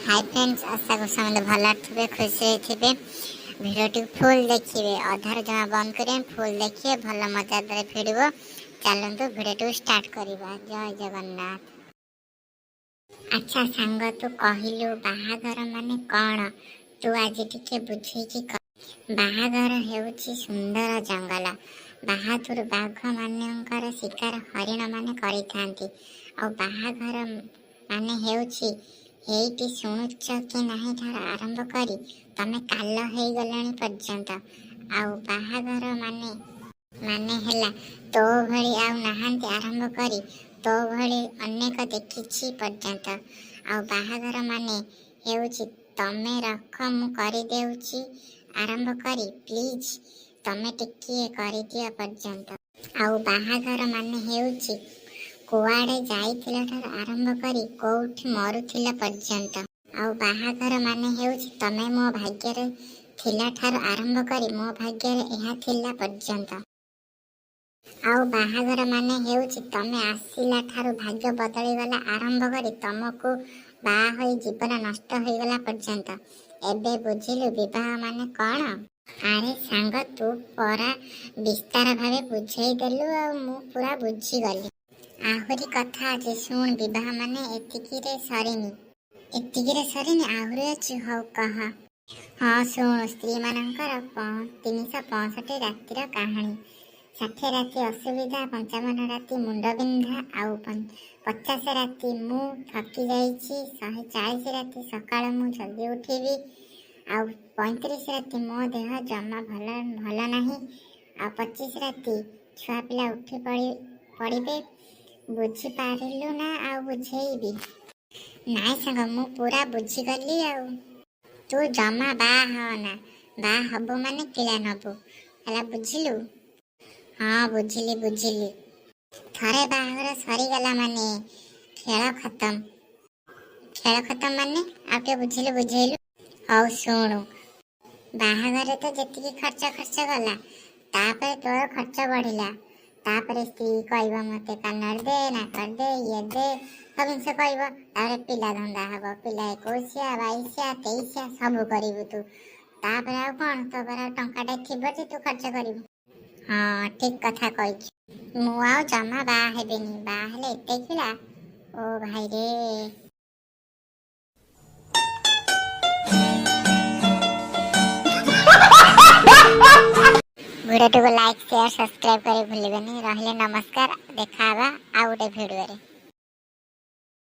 High friends, ଆଶା କରୁଛି ସମସ୍ତେ ଭଲରେ ଥିବେ, ଖୁସିରେ ଥିବେ। ଭିଡ଼ିଓଟିକୁ ଫୁଲ୍ ଦେଖିବେ, ଅଧାରୁ ଜମା ବନ୍ଦ କରିବେ, ଫୁଲ୍ ଦେଖିବେ। ଭଲ ମଜାଦାର ଭିଡ଼ିଓ। ଚାଲନ୍ତୁ, ଭିଡ଼ିଓଟିକୁ ଷ୍ଟାର୍ଟ କରିବା। ଜୟ ଜଗନ୍ନାଥ। ଆଚ୍ଛା ସାଙ୍ଗ, ତୁ କହିଲୁ, ବାହାଘର ମାନେ କ'ଣ? ତୁ ଆଜି ଟିକେ ବୁଝେଇକି କହ। ବାହାଘର ହେଉଛି ସୁନ୍ଦର ଜଙ୍ଗଲ। ବାହାଦୁର ବାଘ ମାନଙ୍କର ଶିକାର ହରିଣ ମାନେ କରିଥାନ୍ତି। ଆଉ ବାହାଘର ମାନେ ହେଉଛି ହେଇଟି ଶୁଣୁଛ କି ନାହିଁ ଠାରୁ ଆରମ୍ଭ କରି ତମେ କାଲ ହେଇଗଲଣି ପର୍ଯ୍ୟନ୍ତ। ଆଉ ବାହାଘର ମାନେ ହେଲା ତୋ ଭଳି ଆଉ ନାହାନ୍ତି ଆରମ୍ଭ କରି ତୋ ଭଳି ଅନେକ ଦେଖିଛି ପର୍ଯ୍ୟନ୍ତ। ଆଉ ବାହାଘର ମାନେ ହେଉଛି ତମେ ରଖ, ମୁଁ କରିଦେଉଛି ଆରମ୍ଭ କରି ପ୍ଲିଜ୍ ତମେ ଟିକିଏ କରିଦିଅ ପର୍ଯ୍ୟନ୍ତ। ଆଉ ବାହାଘର ମାନେ ହେଉଛି କୁଆଡ଼େ ଯାଇଥିଲ ଠାରୁ ଆରମ୍ଭ କରି କୋଉଠି ମରୁଥିଲ ପର୍ଯ୍ୟନ୍ତ। ଆଉ ବାହାଘର ମାନେ ହେଉଛି ତମେ ମୋ ଭାଗ୍ୟରେ ଥିଲା ଠାରୁ ଆରମ୍ଭ କରି ମୋ ଭାଗ୍ୟରେ ଏହା ଥିଲା ପର୍ଯ୍ୟନ୍ତ। ଆଉ ବାହାଘର ମାନେ ହେଉଛି ତମେ ଆସିଲା ଠାରୁ ଭାଗ୍ୟ ବଦଳିଗଲା ଆରମ୍ଭ କରି ତମକୁ ବାହା ହୋଇ ଜୀବନ ନଷ୍ଟ ହୋଇଗଲା ପର୍ଯ୍ୟନ୍ତ। ଏବେ ବୁଝିଲୁ ବିବାହ ମାନେ କ'ଣ? ଆରେ ସାଙ୍ଗ, ତୁ ପରା ବିସ୍ତାର ଭାବେ ବୁଝେଇ ଦେଲୁ ଆଉ ମୁଁ ପୁରା ବୁଝିଗଲି। ଆହୁରି କଥା ଅଛି, ଶୁଣ। ବିବାହ ମାନେ ଏତିକିରେ ସରିନି। ଏତିକିରେ ସରିନି? ଆହୁରି ଅଛି? ହଉ, କହ। ହଁ, ଶୁଣୁ। ସ୍ତ୍ରୀମାନଙ୍କର 365 ରାତିର କାହାଣୀ। 60 ରାତି ଅସୁବିଧା, 55 ରାତି ମୁଣ୍ଡବିନ୍ଧା, ଆଉ 50 ରାତି ମୁଁ ଥକି ଯାଇଛି, 140 ରାତି ସକାଳୁ ମୁଁ ଜଲ୍ଦି ଉଠିବି, ଆଉ 35 ରାତି ମୋ ଦେହ ଜମା ଭଲ ଭଲ ନାହିଁ, ଆଉ 25 ରାତି ଛୁଆ ପିଲା ଉଠି ପଡ଼ିବେ। ବୁଝିପାରିଲୁ ନା ଆଉ ବୁଝେଇବି? ନାଇଁ ସାଙ୍ଗ, ମୁଁ ପୁରା ବୁଝିଗଲି। ଆଉ ତୁ ଜମା ବାହା ହଅନା। ବାହା ହବୁ ମାନେ କିଳା ନବୁ। ହେଲା, ବୁଝିଲୁ? ହଁ, ବୁଝିଲି ବୁଝିଲି। ଥରେ ବାହାଘର ସରିଗଲା ମାନେ ଖେଳ ଖତମ। ଖେଳ ଖତମ ମାନେ? ଆଉ ଟିକେ ବୁଝିଲୁ, ବୁଝେଇଲୁ। ହଉ, ଶୁଣୁ। ବାହାଘରରେ ତ ଯେତିକି ଖର୍ଚ୍ଚ ଖର୍ଚ୍ଚ ଗଲା, ତାପରେ ତୋର ଖର୍ଚ୍ଚ ବଢିଲା। ତାପରେ ସ୍ତ୍ରୀ କହିବ, ମତେ କାନରେ ଦେ, ନାକରେ ଦେ, ଇଏ ଦେ, ସବୁ ଜିନିଷ କହିବ। ତାପରେ ପିଲା ଧନ୍ଦା ହବ। ପିଲା ଏକୋଇଶିଆ, ବାଇଶିଆ, ତେଇଶିଆ ସବୁ କରିବୁ ତୁ। ତାପରେ ଆଉ କ'ଣ ତୋ ପାଖରେ ଆଉ ଟଙ୍କାଟେ ଥିବ ଯେ ତୁ ଖର୍ଚ୍ଚ କରିବୁ? ହଁ, ଠିକ କଥା କହିଛୁ। ମୁଁ ଆଉ ଜମା ବାହା ହେବିନି। ବାହା ହେଲେ ଏତେ କିଳା। ଓ ଭାଇରେ। ଭିଡ଼ିଓଟିକୁ ଲାଇକ୍, ସେୟାର, ସବସ୍କ୍ରାଇବ୍ କରି ଭୁଲିବେନି। ରହିଲେ, ନମସ୍କାର। ଦେଖା ହେବା ଆଉ ଗୋଟେ ଭିଡ଼ିଓରେ।